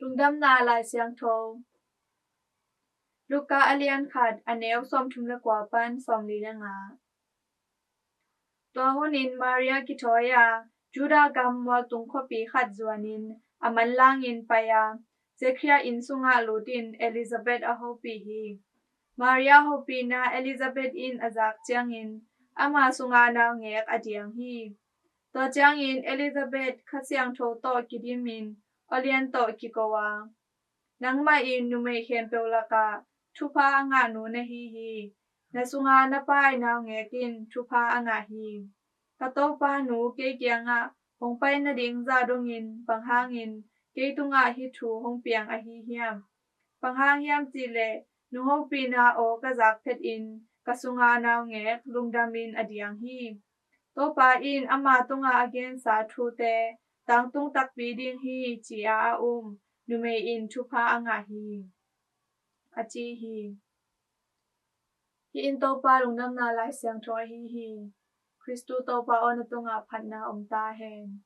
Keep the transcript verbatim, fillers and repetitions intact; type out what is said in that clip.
Lungdamna Lai Siangtho. Luka a lian khat, a neu sawmthum le kua pan sawmli le nga. Tua hunin Maria kithawi a, Judah gam mualtung khuapi khat zuanin a manlangin pai a, Zechariah inn sungah lutin Elizabeth a hopih hi. Maria hopihna Elizabeth in a zak ciangin ama sunga naungek a diang hi. Tua ciangin Elizabeth Kha Siangtho tawh kidimin, aw lian tawh kiko a, Nangmah in numei khempeuh lakah thupha a ngah nu na hi hi. Na sunga na pai naungek in thupha a ngah hi. Ka Topa nu kei kiangah hong pai nading zah dongin bang hangin kei tungah hih thu hong piang ahi hiam? Bang hang hiam cihleh nunghopihna aw ka zak phetin ka sunga naungek lungdamin a diang hi. Topa in ama tungah a gensa thute tangtung takpi ding hi, ci-a a um numei in thupha a ngah hi, a ci hi. Hih in Topa Lungdamna Lai Siangtho ahi hi. Khristu Topa aw, na tungah phatna om ta hen.